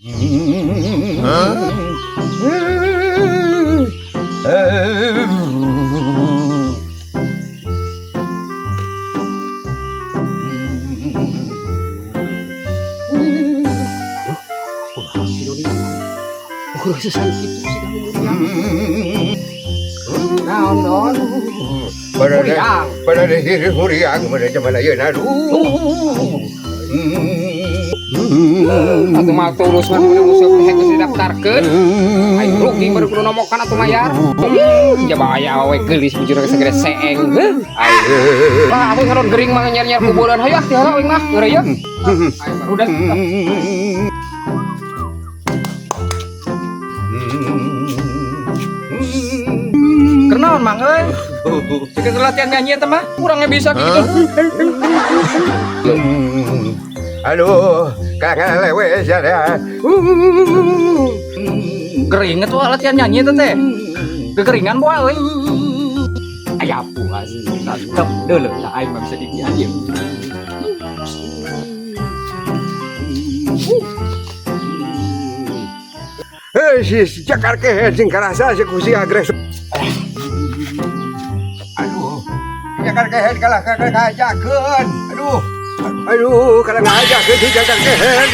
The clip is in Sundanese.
Kumaha si Doni? Ukur sesan kitu sih kamu. Naon, Don? Pada pada huriang pada zaman ayeuna, aduh. Atuh mal tulus mah kudu useup hek geus didaftarkeun. Aing rugi baru kudu nomokan atuh mayar. Ih, jaba aya awewe geulis bujur segede seeng. Heuh. Aing. Wah, aku ngadon gering mah nyer-nyer kuburan. Hayu ah, tiheula aing mah ngeureuyeuh. Aing barudak. Kenaon, Mang, euy? Cek latihan nyanyi eta mah kurangnya bisa gitu. Aduh, kakak lewe ya. Gering tuh latihan nyanyi eta teh. Kekeringan boa euy. Aya puas. Tetep deuleu tah aing mah bisa dikian ieu. Hei, si cakar kehed sing karasa si kusi agresor. Aduh, cakar kehed kalah kalah ngajakeun. Aduh, aduh, kalah ngajakeun si cakar kehed.